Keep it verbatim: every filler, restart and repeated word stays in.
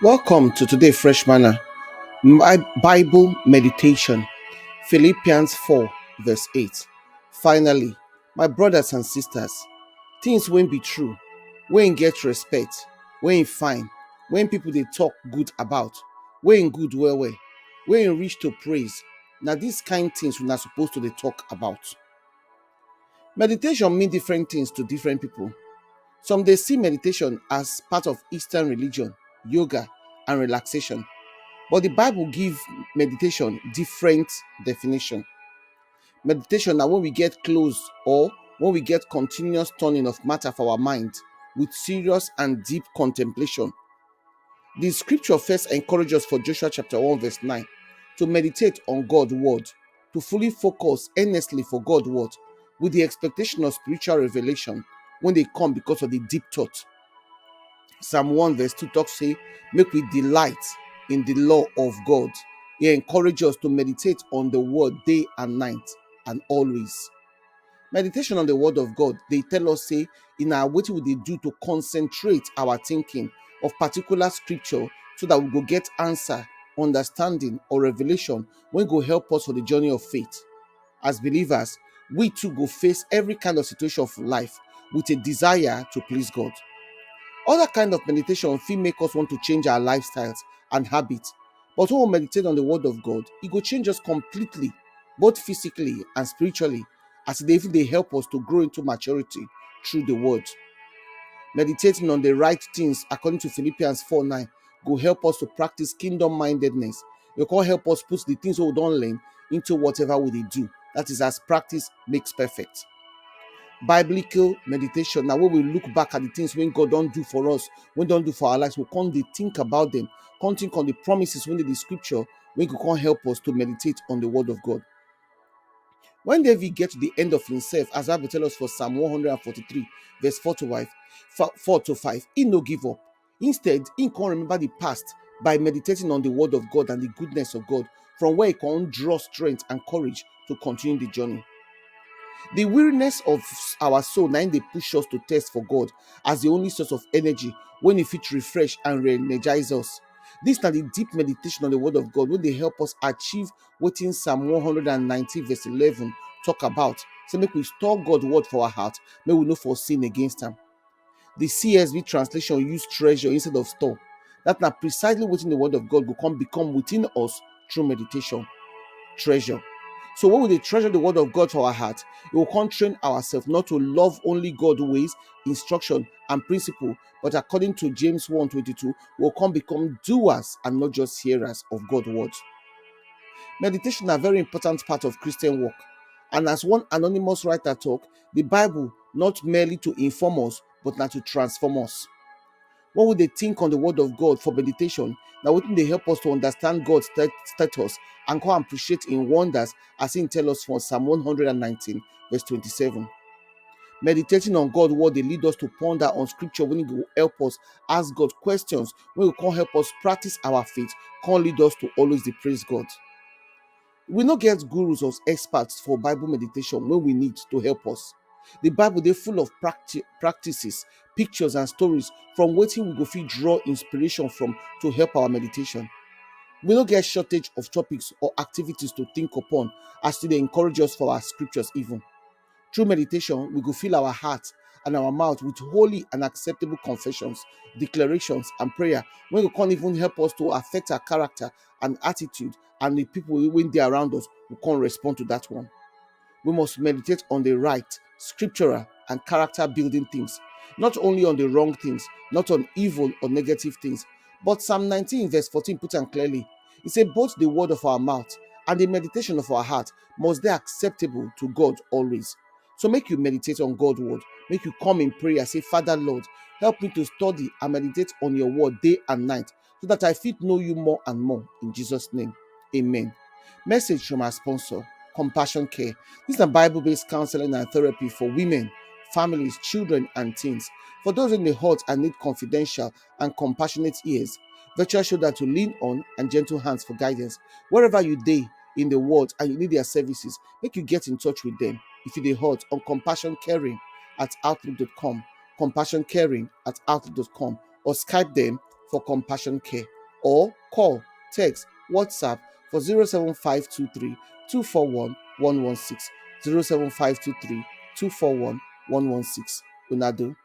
Welcome to today Fresh Manna, my Bible meditation, Philippians four verse eight. Finally, my brothers and sisters, things wey be true, wey get respect, wey fine, wey people dey talk good about, wey good well well, wey reach to praise, na these kind things una suppose to dey talk about. Meditation mean different things to different people. Some dey see meditation as part of Eastern religion, yoga, and relaxation. But the Bible give meditation different definition. Meditation na when we get close or when we get continuous turning of matter for our mind with serious and deep contemplation. The scripture first encourage us for Joshua chapter one verse nine to meditate on God word, to fully focus earnestly for God word with the expectation of spiritual revelation when they come because of the deep thought. Psalm one verse two talks say, "Make we delight in the law of God." He encourage us to meditate on the word day and night and always. Meditation on the word of God, they tell us say, in our wetin we dey do to concentrate our thinking of particular scripture so that we go get answer, understanding or revelation wey go help us for the journey of faith. As believers, we too go face every kind of situation of life with a desire to please God. Other kind of meditation fit make us want to change our lifestyles and habits. But when we meditate on the word of God, it go change us completely, both physically and spiritually, as it even dey help us to grow into maturity through the word. Meditating on the right things according to Philippians four nine go help us to practice kingdom mindedness. It go help us put the things we don't learn into whatever we dey do. That is, as practice makes perfect. Biblical meditation na where we look back at the things wey God don do for us, wey don do for our lives. We come dey think about them, come think on the promises wey dey the scripture wey go come help us to meditate on the word of God. When David get to the end of himself, as Bible tell us for Psalm one hundred forty-three, verse four to five, fa- four to five, he no give up. Instead, he come remember the past by meditating on the word of God and the goodness of God, from where he can draw strength and courage to continue the journey. The weariness of our soul na im dey push us to thirst for God as the only source of energy when e fit refresh and re-energize us. This na the deep meditation on the word of God wey dey help us achieve wetin Psalm one hundred nineteen verse eleven talk about. Say make we store God word for our heart, make we no for sin against am. The C S V translation use treasure instead of store. That na precisely wetin the word of God go come become within us through meditation. Treasure. So when we dey treasure the word of God for our heart, it will come train ourselves not to love only God ways, instruction, and principle, but according to James one twenty-two, we will come become doers and not just hearers of God word. Meditation na very important part of Christian work. And as one anonymous writer talk, the Bible not merely to inform us, but na to transform us. When we dey think on the word of God for meditation, na wetin dey help us to understand God's stat- status and come appreciate in wonders as he tell us for Psalm one hundred nineteen verse twenty-seven. Meditating on God word dey lead us to ponder on scripture wey go help us ask God questions wey go come help us practice our faith, come lead us to always dey praise God. We no get gurus or experts for Bible meditation wey we need to help us. The Bible dey full of practi- practices, pictures and stories from wetin we go fit draw inspiration from to help our meditation. We no get shortage of topics or activities to think upon as to dey encourage us for our scriptures even. Through meditation, we go fill our heart and our mouth with holy and acceptable confessions, declarations and prayer wey go come even help us to affect our character and attitude, and the people wey dey around us go come respond to that one. We must meditate on the right, scriptural and character building things, not only on the wrong things, not on evil or negative things. But Psalm nineteen verse fourteen put am clearly. He said, "Both the word of our mouth and the meditation of our heart must be acceptable to God always." So make you meditate on God word. Make you come in prayer, say, "Father Lord, help me to study and meditate on your word day and night so that I fit know you more and more." In Jesus' name, amen. Message from our sponsor, Compassion Care. This is a Bible-based counseling and therapy for women, families, children, and teens. For those in the hurt and need confidential and compassionate ears, virtual shoulder to lean on, and gentle hands for guidance. Wherever you dey in the world and you need their services, make you get in touch with them. If you dey hurt, on compassion caring at outlook dot com, compassion caring at outlook dot com, or Skype them for Compassion Care, or call, text, WhatsApp for zero seven five two three two four one one one six, zero seven five two three two four one one one six. Una do.